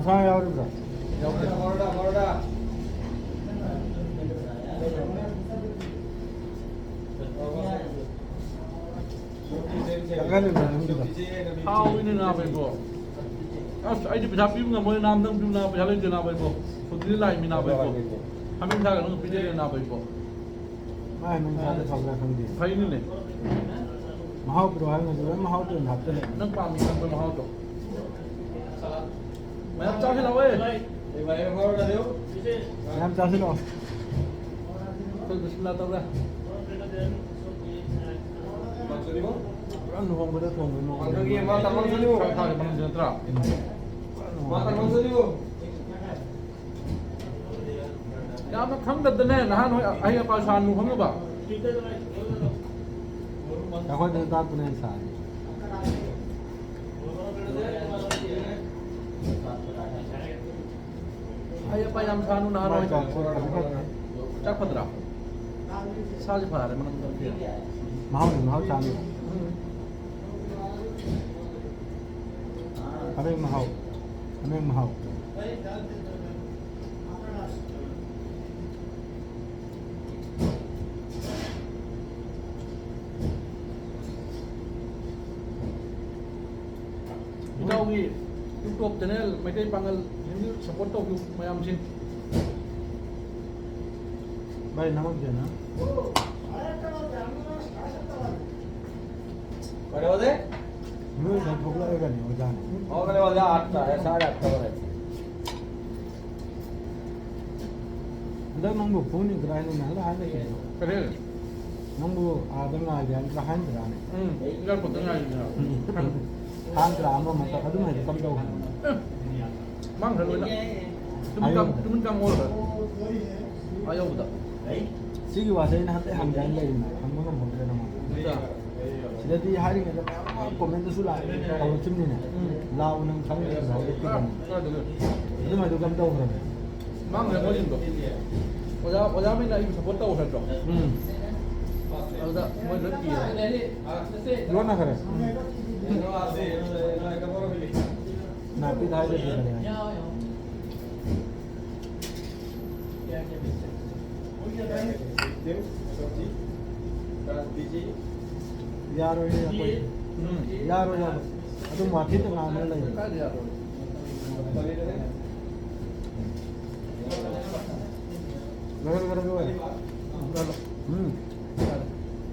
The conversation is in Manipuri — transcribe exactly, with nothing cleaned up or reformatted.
ꯁꯥ ꯌꯥꯎꯔꯤꯕ꯭ꯔꯣ? ꯌꯥꯎꯗꯦ꯫ ꯆꯪꯍꯜꯂꯤꯕ꯭ꯔꯣ ꯅꯪꯒꯤꯗꯣ? ꯍꯥꯎꯏꯅꯦ ꯅꯥꯕ ꯏꯕꯣ꯫ ꯑꯁ, ꯑꯩꯗꯤ ꯄꯩꯁꯥ ꯄꯤꯕ ꯉꯝꯃꯣꯏ ꯅꯥꯕ, ꯅꯪ ꯄꯤꯌꯨ ꯅꯥꯕ, ꯄꯩꯁꯥ ꯂꯩꯇꯦ ꯅꯥꯕ ꯏꯕꯣ꯫ ꯁꯨꯇꯤꯗꯤ ꯂꯥꯛꯏꯃꯤ ꯅꯥꯕ ꯏꯕꯣ꯫ ꯍꯥꯃꯦꯡ ꯁꯥꯒ ꯅꯪ ꯄꯤꯖꯔꯦ ꯅꯥꯕ ꯏꯕꯣ꯫ ꯃꯥꯏ ꯍꯥꯃꯦꯡ ꯁꯥꯗ ꯐꯕ꯭ꯔꯥ ꯈꯪꯗꯦ꯫ ꯐꯩꯅꯤꯅꯦ꯫ ꯃꯍꯥꯎ ꯄꯤꯔꯛꯑꯣ ꯍꯥꯏꯕꯅꯁꯨ ꯂꯣꯏ ꯃꯍꯥꯎ ꯇꯣꯏꯅ ꯍꯥꯞꯆꯜꯂꯦ꯫ ꯅꯪ ꯄꯥꯝꯃꯤ ꯈꯪꯕ ꯃꯍꯥꯎꯗꯣ꯫ ꯃꯌꯥꯝ ꯆꯥꯁꯤꯜꯂꯛꯑꯣ꯫ ꯃꯌꯥꯝ ꯆꯥꯁꯤꯜꯂꯛꯑꯣ꯫ ꯑꯩꯈꯣꯏ ꯕꯤꯁꯃꯤꯜꯂꯥ ꯇꯧꯔꯦ꯫ ꯄꯨꯔꯥ ꯂꯨꯍꯣꯡꯕꯗ ꯊꯣꯡꯕꯒꯤ ꯃꯑꯣꯡꯗ꯫ ꯊꯥꯒꯤ ꯃꯅꯨꯡꯁꯤ ꯅꯠꯇ꯭ꯔꯥ? ꯌꯥꯝꯅ ꯈꯪꯗꯗꯅꯦ ꯅꯍꯥꯟ ꯍꯣꯏ ꯑꯍꯩ ꯑꯄꯥ ꯁꯥꯅꯨ ꯈꯪꯉꯕ? ꯑꯩꯈꯣꯏꯗ ꯇꯥꯛꯄꯅꯦ ꯁꯥꯔꯤ꯫ ꯑꯩ ꯑꯄꯥ ꯌꯥꯝ ꯁꯥꯅꯨ ꯅꯍꯥꯟ ꯃꯥꯏ ꯍꯣꯏ꯫ ꯆꯥꯛꯁꯦ ꯐꯖ ꯐꯖꯅ ꯆꯥꯛ ꯐꯠꯇ꯭ꯔꯥ? ꯁꯥꯁꯦ ꯐꯔꯦ ꯃꯅꯝ ꯅꯝꯊꯤ꯫ ꯃꯍꯥꯎꯗꯤ ꯃꯍꯥꯎ ꯆꯥꯅꯤ꯫ ꯎꯝ꯫ ꯍꯥꯃꯦꯡ ꯃꯍꯥꯎ꯫ ꯍꯥꯃꯦꯡ ꯃꯍꯥꯎ꯫ ꯏꯇꯥꯎꯒꯤ YouTube channel ꯃꯩꯇꯩ ꯄꯥꯉꯜ ꯍꯤꯟꯗꯤ support ꯇꯧꯕꯤꯌꯨ ꯃꯌꯥꯝꯁꯤꯡ꯫ भाई, नमक देना। बड़े वाले? नहीं, सर, ठोकला रहेगा नहीं, वो जाने। हो गए वाले आठ का है, साढ़े आठ का है। ꯍꯟꯗꯛ ꯅꯪꯕꯨ ꯐꯨꯅꯤ ꯀꯗꯥꯏꯅꯣ ꯅꯍꯥꯟ ꯍꯥꯏꯅꯈꯤꯕꯗꯣ? ꯀꯔꯤ? ꯅꯪꯕꯨ ꯑꯥꯗ ꯉꯥꯏꯒꯦ ꯍꯥꯏꯅ ꯍꯥꯏꯗ꯭ꯔꯥꯅꯦ? ꯎꯝ, airport ꯇ ꯉꯥꯏꯔꯤꯅꯦ꯫ ꯎꯝ꯫ ꯊꯥꯡ ꯇꯔꯥ ꯑꯃ ꯃꯊꯛ ꯑꯗꯨꯝ ꯍꯥꯏꯗꯤ ꯀꯝꯗꯧ ꯍꯥꯏꯅꯣ? ꯑꯦ, ꯃꯥꯡꯈ꯭ꯔꯦ ꯂꯣꯏꯅ꯫ ꯇꯨꯃꯤꯟ ꯀꯥꯡ-, ꯑꯌꯧꯕꯗ꯫ ꯇꯨꯃꯤꯟ ꯀꯥꯡ ꯑꯣꯜꯂꯦ꯫ ꯑꯌꯧꯕꯗ꯫ ꯁꯤꯒꯤ ꯋꯥꯁꯦ ꯑꯩꯅ ꯍꯟꯇꯩ ꯍꯪꯒꯦ ꯍꯥꯏꯅ ꯂꯩꯔꯤꯅꯦ, ꯍꯪꯕ ꯉꯝꯍꯧꯗ꯭ꯔꯦ ꯅꯉꯣꯟꯗ꯫ ꯑꯗꯨꯗ꯫ ꯁꯤꯗꯗꯤ ꯍꯥꯏꯔꯤꯉꯩꯗ ꯃꯌꯥꯝ ꯑꯃ comment ꯇꯁꯨ ꯂꯥꯛꯑꯦ, ꯇꯧꯔꯛꯈꯤꯕꯅꯤꯅꯦ꯫ ꯎꯝ꯫ ꯂꯥꯎ ꯅꯪ ꯈꯪꯗ꯭ꯔꯤꯕ ꯍꯧꯖꯤꯛꯀꯤ ꯑꯥ, ꯀꯩꯅꯣ꯫ ꯀꯥꯏꯗꯒꯤ? ꯑꯗꯨꯃꯥꯏꯗꯨ ꯀꯝꯗꯧꯈ꯭ꯔꯒꯦ? ꯃꯥꯡꯈ꯭ꯔꯦ ꯃꯣꯏꯁꯤꯡꯗꯣ꯫ ꯑꯣꯖꯥ, ꯑꯣꯖꯥꯃꯩꯅ ꯑꯩꯕꯨ support ꯇꯧ ꯍꯥꯏꯕꯗꯣ꯫ ꯎꯝ꯫ ꯑꯗꯨꯗ ꯃꯣꯏ ꯂꯣꯏ ꯀꯤꯔꯦ꯫ ꯂꯣꯟꯅꯈ꯭ꯔꯦ꯫ ꯎꯝ꯫ ꯅꯥꯄꯤꯗ ꯍꯥꯏꯒꯗꯕꯅꯦ ꯍꯥꯏ꯫ ꯌꯥꯔꯣꯏ, ꯑꯩꯈꯣꯏ꯫ ꯎꯝ, ꯌꯥꯔꯣꯏ, ꯌꯥꯔꯣꯏ꯫ ꯑꯗꯨꯝ ꯃꯥꯔꯀꯦꯠꯇ ꯉꯥꯡꯗꯅ ꯂꯩ꯫ ꯒꯔꯝ ꯒꯔꯝ ꯑꯣꯏꯔꯦ꯫ ꯎꯝ꯫